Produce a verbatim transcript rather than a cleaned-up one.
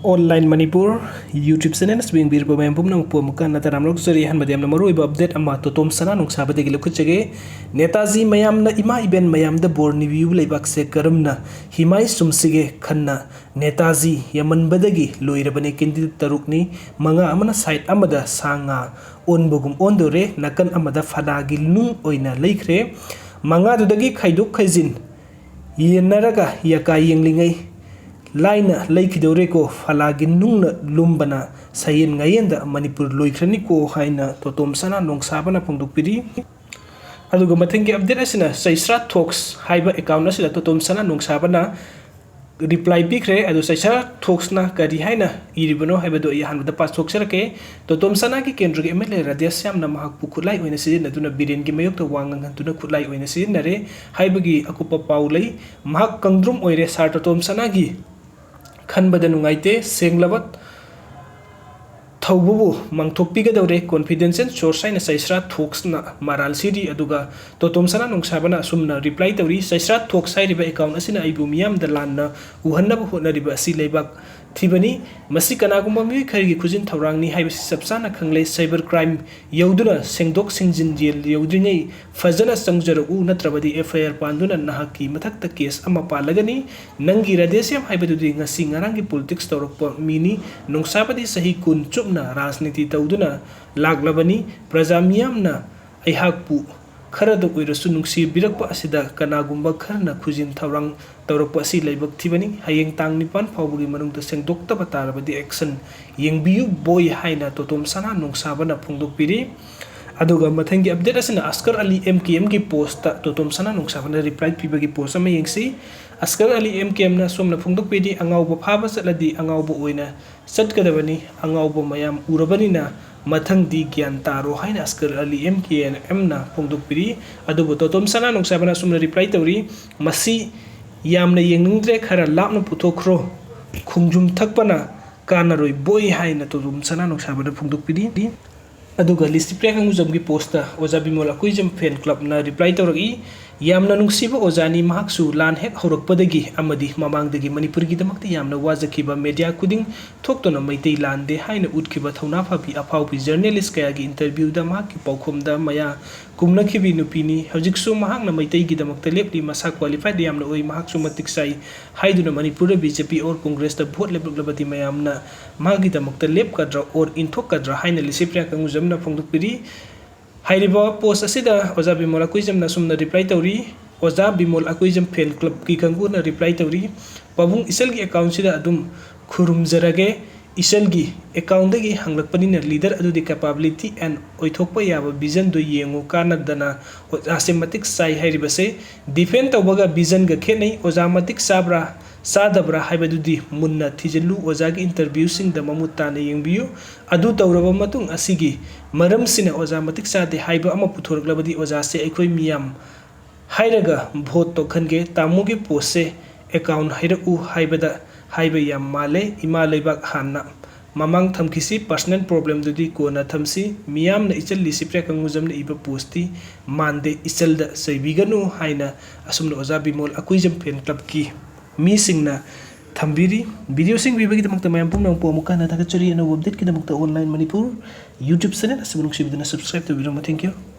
Online Manipur YouTube channel ꯑꯁꯤꯕꯨ ꯌꯦꯡꯕꯤꯔꯤꯕ ꯃꯌꯥꯝ ꯄꯨꯝꯅꯃꯛꯄꯨ ꯑꯃꯨꯛꯀ ꯍꯟꯅ ꯇꯔꯥꯝꯅ ꯑꯣꯛꯆꯔꯤ꯫ ꯑꯍꯥꯟꯕꯗ ꯌꯥꯝꯅ ꯃꯔꯨꯑꯣꯏꯕ update ꯑꯃ ꯇꯣꯇꯣꯝ ꯁꯅꯥ ꯅꯣꯡꯁꯥꯕꯗꯒꯤ ꯂꯧꯈꯠꯆꯒꯦ꯫ ꯅꯦꯇꯥꯖꯤ ꯃꯌꯥꯝꯅ ꯏꯃꯥ ꯏꯕꯦꯟ ꯃꯌꯥꯝꯗ ꯕꯣꯔ ꯅꯤꯕꯤꯌꯨ ꯂꯩꯕꯥꯛꯁꯦ ꯀꯔꯝꯅ ꯍꯤꯃꯥꯏ ꯁꯨꯝꯁꯤꯒꯦ ꯈꯟꯅ ꯅꯦꯇꯥꯖꯤ ꯌꯥꯝꯃꯟꯕꯗꯒꯤ ꯂꯣꯏꯔꯕꯅꯤ꯫ Candidate ꯇꯔꯨꯛꯅꯤ, ꯃꯉꯥ ꯑꯃꯅ side ꯑꯃꯗ ꯁꯥ ꯉꯥ ꯑꯣꯟꯕꯒꯨꯝ ꯑꯣꯟꯗꯣꯔꯦ, ꯅꯥꯀꯟ ꯑꯃꯗ ꯐꯅꯥꯒꯤ ꯅꯨꯡ ꯑꯣꯏꯅ ꯂꯩꯈ꯭ꯔꯦ꯫ ꯃꯉꯥꯗꯨꯗꯒꯤ ꯈꯥꯏꯗꯣꯛ ꯈꯥꯏꯖꯤꯟ ꯌꯦꯟꯅꯔꯒ ꯌꯥꯀꯥ ꯌꯦꯡꯂꯤꯉꯩ ꯂꯥꯏꯅ ꯂꯩꯈꯤꯗꯧꯔꯦꯀꯣ, ꯐꯂꯥꯒꯤ ꯅꯨꯡꯅ ꯂꯨꯝꯕꯅ ꯁꯌꯦꯟ ꯉꯥꯌꯦꯟꯗ ꯃꯅꯤꯄꯨꯔ ꯂꯣꯏꯈ꯭ꯔꯅꯤꯀꯣ ꯍꯥꯏꯅ ꯇꯣꯇꯣꯝ ꯁꯅꯥ ꯅꯣꯡꯁꯥꯕꯅ ꯐꯣꯡꯗꯣꯛꯄꯤꯔꯤ꯫ ꯑꯗꯨꯒ ꯃꯊꯪꯒꯤ update ꯑꯁꯤꯅ ꯆꯩꯁ꯭ꯔꯥ ꯊꯣꯛꯁ ꯍꯥꯏꯕ account ꯑꯁꯤꯗ ꯇꯣꯇꯣꯝ ꯁꯅꯥ ꯅꯣꯡꯁꯥꯕꯅ reply ꯄꯤꯈ꯭ꯔꯦ꯫ ꯑꯗꯨ ꯆꯩꯁ꯭ꯔꯥ ꯊꯣꯛꯁꯅ ꯀꯔꯤ ꯍꯥꯏꯅ ꯏꯔꯤꯕꯅꯣ ꯍꯥꯏꯕꯗꯨ ꯑꯩ ꯑꯍꯥꯟꯕꯗ ꯄꯥꯊꯣꯛꯆꯔꯛꯀꯦ꯫ ꯇꯣꯇꯣꯝ ꯁꯅꯥꯒꯤ ꯀꯦꯟꯗ꯭ꯔꯒꯤ MLA ꯔꯥꯙꯦꯁ꯭ꯌꯥꯝꯅ ꯃꯍꯥꯛꯄꯨ ꯈꯨꯠꯂꯥꯏ ꯑꯣꯏꯅ ꯁꯤꯖꯤꯟꯅꯗꯨꯅ ꯕꯤꯔꯦꯟꯒꯤ ꯃꯥꯌꯣꯛꯇ ꯋꯥ ꯉꯥꯡꯍꯟꯗꯨꯅ ꯈꯨꯠꯂꯥꯏ ꯑꯣꯏꯅ ꯁꯤꯖꯤꯟꯅꯔꯦ ꯍꯥꯏꯕꯒꯤ ꯑꯀꯨꯞꯄ ꯄꯥꯎ ꯂꯩ꯫ ꯃꯍꯥꯛ ꯀꯪꯗ꯭ꯔꯨꯝ ꯑꯣꯏꯔꯦ꯫ ꯁꯥꯔ ꯇꯣꯇꯣꯝ ꯁꯅꯥꯒꯤ ꯈꯟꯕꯗ ꯅꯨꯡꯉꯥꯏꯇꯦ꯫ ꯁꯦꯡꯂꯕ ꯊꯧꯕꯕꯨ ꯃꯥꯡꯊꯣꯛꯄꯤꯒꯗꯧꯔꯦ꯫ Confidential source ꯍꯥꯏꯅ ꯆꯩꯁ꯭ꯔꯥ ꯊꯣꯛꯁꯅ ꯃꯔꯥꯜ ꯁꯤꯔꯤ꯫ ꯑꯗꯨꯒ ꯇꯣꯇꯣꯝ ꯁꯅꯥ ꯅꯣꯡꯁꯥꯕꯅ ꯑꯁꯨꯝꯅ reply ꯇꯧꯔꯤ, "ꯆꯩꯁ꯭ꯔꯥ ꯊꯣꯛꯁ ꯍꯥꯏꯔꯤꯕ account ꯑꯁꯤꯅ ꯑꯩꯕꯨ ꯃꯤꯌꯥꯝꯗ ꯂꯥꯟꯅ ꯎꯍꯟꯅꯕ ꯍꯣꯠꯅꯔꯤꯕ ꯑꯁꯤ ꯂꯩꯕꯥꯛ ꯊꯤꯕꯅꯤ꯫ ꯃꯁꯤ ꯀꯅꯥꯒꯨꯝꯕ ꯃꯤꯑꯣꯏ ꯈꯔꯒꯤ ꯈꯨꯖꯤꯟ ꯊꯧꯔꯥꯡꯅꯤ ꯍꯥꯏꯕꯁꯤ ꯆꯞ ꯆꯥꯅ ꯈꯪꯂꯦ꯫ Cyber crime ꯌꯧꯗꯨꯅ ꯁꯦꯡꯗꯣꯛ ꯁꯦꯡꯖꯤꯟ ꯌꯦꯜ ꯌꯧꯗ꯭ꯔꯤꯉꯩ ꯐꯖꯅ ꯆꯪꯖꯔꯛꯎ, ꯅꯠꯇ꯭ꯔꯕꯗꯤ FIR ꯄꯥꯟꯗꯨꯅ ꯅꯍꯥꯛꯀꯤ ꯃꯊꯛꯇ case ꯑꯃ ꯄꯥꯜꯂꯒꯅꯤ꯫ ꯅꯪꯒꯤ ꯔꯥꯙꯦꯁ꯭ꯌꯥꯝ ꯍꯥꯏꯕꯗꯨꯗꯤ ꯉꯁꯤ ꯉꯔꯥꯡꯒꯤ politics ꯇꯧꯔꯛꯄ ꯃꯤꯅꯤ꯫ ꯅꯣꯡꯁꯥꯕꯗꯤ ꯆꯍꯤ ꯀꯨꯟ ꯆꯨꯞꯅ ꯔꯥꯖꯅꯤꯇꯤ ꯇꯧꯗꯨꯅ ꯂꯥꯛꯂꯕꯅꯤ꯫ ꯄ꯭ꯔꯖꯥ ꯃꯤꯌꯥꯝꯅ ꯑꯩꯍꯥꯛꯄꯨ ꯈꯔꯗ ꯑꯣꯏꯔꯁꯨ ꯅꯨꯡꯁꯤꯕꯤꯔꯛꯄ ꯑꯁꯤꯗ ꯀꯅꯥꯒꯨꯝꯕ ꯈꯔꯅ ꯈꯨꯖꯤꯟ ꯊꯧꯔꯥꯡ ꯇꯧꯔꯛꯄ ꯑꯁꯤ ꯂꯥꯏꯕꯛ ꯊꯤꯕꯅꯤ꯫ ꯍꯌꯦꯡ ꯇꯥꯡ ꯅꯤꯄꯥꯟ ꯐꯥꯎꯕꯒꯤ ꯃꯅꯨꯡꯗ ꯁꯦꯡꯗꯣꯛꯇꯕ ꯇꯥꯔꯕꯗꯤ action ꯌꯦꯡꯕꯤꯌꯨ ꯕꯣꯏ" ꯍꯥꯏꯅ ꯇꯣꯇꯣꯝ ꯁꯅꯥ ꯅꯣꯡꯁꯥꯕꯅ ꯐꯣꯡꯗꯣꯛꯄꯤꯔꯤ꯫ ꯑꯗꯨꯒ ꯃꯊꯪꯒꯤ update ꯑꯁꯤꯅ ꯑꯁꯀꯔ ꯑꯂꯤ MKMꯒꯤ postꯇ ꯇꯣꯇꯣꯝ ꯁꯅꯥ ꯅꯣꯡꯁꯥꯕꯅ reply ꯄꯤꯕꯒꯤ post ꯑꯃ ꯌꯦꯡꯁꯤ꯫ ꯑꯁꯀꯔ ꯑꯂꯤ MKMꯅ ꯑꯁꯣꯝꯅ ꯐꯣꯡꯗꯣꯛꯄꯤꯔꯤ, "ꯑꯉꯥꯎꯕ ꯐꯥꯕ ꯆꯠꯂꯗꯤ ꯑꯉꯥꯎꯕ ꯑꯣꯏꯅ ꯆꯠꯀꯗꯕꯅꯤ꯫ ꯑꯉꯥꯎꯕ ꯃꯌꯥꯝ ꯎꯔꯕꯅꯤꯅ ꯃꯊꯪꯗꯤ ꯒ꯭ꯌꯥꯟ ꯇꯥꯔꯣ" ꯍꯥꯏꯅ ꯑꯁꯀꯔ ꯑꯂꯤ MKMꯅ ꯐꯣꯡꯗꯣꯛꯄꯤꯔꯤ꯫ ꯑꯗꯨꯕꯨ ꯇꯣꯇꯣꯝ ꯁꯅꯥ ꯅꯣꯡꯁꯥꯕꯅ ꯑꯁꯨꯝꯅ reply ꯇꯧꯔꯤ, "ꯃꯁꯤ ꯌꯥꯝꯅ ꯌꯦꯡꯅꯤꯡꯗ꯭ꯔꯦ, ꯈꯔ ꯂꯥꯞꯅ ꯄꯨꯊꯣꯛꯈ꯭ꯔꯣ, ꯈꯣꯡꯖꯨꯝ ꯊꯛꯄꯅ ꯀꯥꯟꯅꯔꯣꯏ ꯕꯣꯏ" ꯍꯥꯏꯅ ꯇꯣꯇꯣꯝ ꯁꯅꯥ ꯅꯣꯡꯁꯥꯕꯅ ꯐꯣꯡꯗꯣꯛꯄꯤꯔꯤ꯫ ꯑꯗꯨꯒ ꯂꯤꯁꯤꯄ꯭ꯔꯤꯌꯥ ꯀꯪꯒꯨꯖꯝꯒꯤ postꯇ ꯑꯣꯖꯥ ꯕꯤꯃꯣꯜ ꯑꯀꯨꯏꯖꯝ fan clubꯅ reply ꯇꯧꯔꯛꯏ, ꯌꯥꯝꯅ ꯅꯨꯡꯁꯤꯕ ꯑꯣꯖꯥꯅꯤ꯫ ꯃꯍꯥꯛꯁꯨ ꯂꯥꯟ ꯍꯦꯛ ꯍꯧꯔꯛꯄꯗꯒꯤ ꯑꯃꯗꯤ ꯃꯃꯥꯡꯗꯒꯤ ꯃꯅꯤꯄꯨꯔꯒꯤꯗꯃꯛꯇ ꯌꯥꯝꯅ ꯋꯥꯖꯈꯤꯕ, ꯃꯦꯗꯤꯌꯥ ꯈꯨꯗꯤꯡ ꯊꯣꯛꯇꯨꯅ ꯃꯩꯇꯩ ꯂꯥꯟꯗꯦ ꯍꯥꯏꯅ ꯎꯠꯈꯤꯕ ꯊꯧꯅꯥ ꯐꯕꯤ ꯑꯐꯥꯎꯕꯤ ꯖꯔꯅꯦꯂꯤꯁ ꯀꯌꯥꯒꯤ ꯏꯟꯇꯔꯚ꯭ꯌꯨꯗ ꯃꯍꯥꯛꯀꯤ ꯄꯥꯎꯈꯨꯝꯗ ꯃꯌꯥ ꯀꯨꯝꯅꯈꯤꯕꯤ ꯅꯨꯄꯤꯅꯤ꯫ ꯍꯧꯖꯤꯛꯁꯨ ꯃꯍꯥꯛꯅ ꯃꯩꯇꯩꯒꯤꯗꯃꯛꯇ ꯂꯦꯞꯂꯤ, ꯃꯁꯥ ꯀ꯭ꯋꯥꯂꯤꯐꯥꯏꯗ ꯌꯥꯝꯅ ꯑꯣꯏ, ꯃꯍꯥꯛꯁꯨ ꯃꯇꯤꯛ ꯆꯥꯏ ꯍꯥꯏꯗꯨꯅ ꯃꯅꯤꯄꯨꯔꯗ ꯕꯤ ꯖꯦ ꯄꯤ ꯑꯣꯔ ꯀꯣꯡꯒ꯭ꯔꯦꯁꯇ ꯚꯣꯠ ꯂꯦꯞꯂꯛꯂꯕꯗꯤ ꯃꯌꯥꯝꯅ ꯃꯥꯒꯤꯗꯃꯛꯇ ꯂꯦꯞꯀꯗ꯭ꯔꯥ ꯑꯣꯔ ꯏꯟꯊꯣꯛꯀꯗ꯭ꯔꯥ ꯍꯥꯏꯅ ꯂꯤꯁꯤꯄ꯭ꯔꯤꯌꯥ ꯀꯪꯒꯨꯖꯝꯅ ꯐꯣꯡꯗꯣꯛꯄꯤꯔꯤ꯫ ꯍꯥꯏꯔꯤꯕ ꯄꯣꯁ ꯑꯁꯤꯗ ꯑꯣꯖꯥ ꯕꯤꯃꯣꯜ ꯑꯀꯨꯏꯖꯝꯅ ꯑꯁꯨꯝꯅ ꯔꯤꯄ꯭ꯂꯥꯏ ꯇꯧꯔꯤ, ꯑꯣꯖꯥ ꯕꯤꯃꯣꯜ ꯑꯀꯨꯏꯖꯝ ꯐꯦꯟ ꯀ꯭ꯂꯕꯀꯤ ꯀꯥꯡꯕꯨꯅ ꯔꯤꯄ꯭ꯂꯥꯏ ꯇꯧꯔꯤ, "ꯄꯥꯕꯨꯡ ꯏꯆꯜꯒꯤ ꯑꯦꯀꯥꯎꯟꯁꯤꯗ ꯑꯗꯨꯝ ꯈꯨꯔꯨꯝꯖꯔꯒꯦ꯫ ꯏꯆꯜꯒꯤ ꯑꯦꯀꯥꯎꯟꯗꯒꯤ ꯍꯪꯂꯛꯄꯅꯤꯅ ꯂꯤꯗꯔ ꯑꯗꯨꯗꯤ ꯀꯦꯄꯥꯕꯤꯂꯤꯇꯤ ꯑꯦꯟ ꯑꯣꯏꯊꯣꯛꯄ ꯌꯥꯕ ꯚꯤꯖꯟꯗꯨ ꯌꯦꯡꯉꯨ, ꯀꯥꯟꯅꯗꯅ ꯑꯣꯖꯥꯁꯦ ꯃꯇꯤꯛ ꯆꯥꯏ ꯍꯥꯏꯔꯤꯕꯁꯦ ꯗꯤꯐꯦꯟ ꯇꯧꯕꯒ ꯚꯤꯖꯟꯒ ꯈꯦꯠꯅꯩ꯫ ꯑꯣꯖꯥ ꯃꯇꯤꯛ ꯆꯥꯕ꯭ꯔꯥ ꯆꯥꯗꯕ꯭ꯔꯥ ꯍꯥꯏꯕꯗꯨꯗꯤ ꯃꯨꯟꯅ ꯊꯤꯖꯤꯜꯂꯨ꯫ ꯑꯣꯖꯥꯒꯤ ꯏꯟꯇꯔꯚ꯭ꯌꯨꯁꯤꯡꯗ ꯃꯃꯨꯠ ꯇꯥꯅ ꯌꯦꯡꯕꯤꯌꯨ꯫ ꯑꯗꯨ ꯇꯧꯔꯕ ꯃꯇꯨꯡ ꯑꯁꯤꯒꯤ ꯃꯔꯝꯁꯤꯅ ꯑꯣꯖꯥ ꯃꯇꯤꯛ ꯆꯥꯗꯦ ꯍꯥꯏꯕ ꯑꯃ ꯄꯨꯊꯣꯔꯛꯂꯕꯗꯤ ꯑꯣꯖꯥꯁꯦ ꯑꯩꯈꯣꯏ ꯃꯤꯌꯥꯝ ꯍꯥꯏꯔꯒ ꯚꯣꯠ ꯇꯧꯍꯟꯒꯦ꯫ ꯇꯥꯃꯣꯒꯤ ꯄꯣꯁꯁꯦ ꯑꯦꯀꯥꯎꯟ ꯍꯥꯏꯔꯛꯎ ꯍꯥꯏꯕꯗ ꯍꯥꯏꯕ ꯌꯥꯝ ꯃꯥꯜꯂꯦ꯫ ꯏꯃꯥ ꯂꯩꯕꯥꯛ ꯍꯥꯟꯅ ꯃꯃꯥꯡ ꯊꯝꯈꯤꯁꯤ, ꯄꯔꯁꯅꯦꯜ ꯄ꯭ꯔꯣꯕ꯭ꯂꯦꯝꯗꯨꯗꯤ ꯀꯣꯟꯅ ꯊꯝꯁꯤ꯫ ꯃꯤꯌꯥꯝꯅ ꯏꯆꯜ ꯂꯤꯁꯤꯄ꯭ꯔꯤꯌꯥ ꯀꯪꯒꯨꯖꯝꯅ ꯏꯕ ꯄꯣꯁꯇꯤ ꯃꯥꯟꯗꯦ, ꯏꯆꯜꯗ ꯆꯩꯕꯤꯒꯅꯨ" ꯍꯥꯏꯅ ꯑꯁꯨꯝꯅ ꯑꯣꯖꯥ ꯕꯤꯃꯣꯜ ꯑꯀꯨꯏꯖꯝ ꯐꯦꯟ ꯀ꯭ꯂꯕꯀꯤ ꯃꯤꯁꯤꯡꯅ ꯊꯝꯕꯤꯔꯤ꯫ ꯚꯤꯗꯤꯑꯣꯁꯤꯡ ꯄꯤꯕꯒꯤꯗꯃꯛꯇ ꯃꯌꯥꯝ ꯄꯨꯝꯅꯃꯛꯄꯨ ꯑꯃꯨꯛꯀ ꯍꯟꯅ ꯊꯥꯒꯠꯆꯔꯤ꯫ ꯑꯅꯧꯕ ꯑꯞꯗꯦꯠꯀꯤꯗꯃꯛꯇ ꯑꯣꯟꯂꯥꯏꯟ ꯃꯅꯤꯄꯨꯔ YouTube ꯆꯦꯅꯦꯜ ꯑꯁꯤꯕꯨ ꯅꯨꯡꯁꯤꯕꯤꯗꯨꯅ ꯁꯕꯁꯀ꯭ꯔꯥꯏꯕ ꯇꯧꯕꯤꯔꯝꯃꯨ꯫ Thank you꯫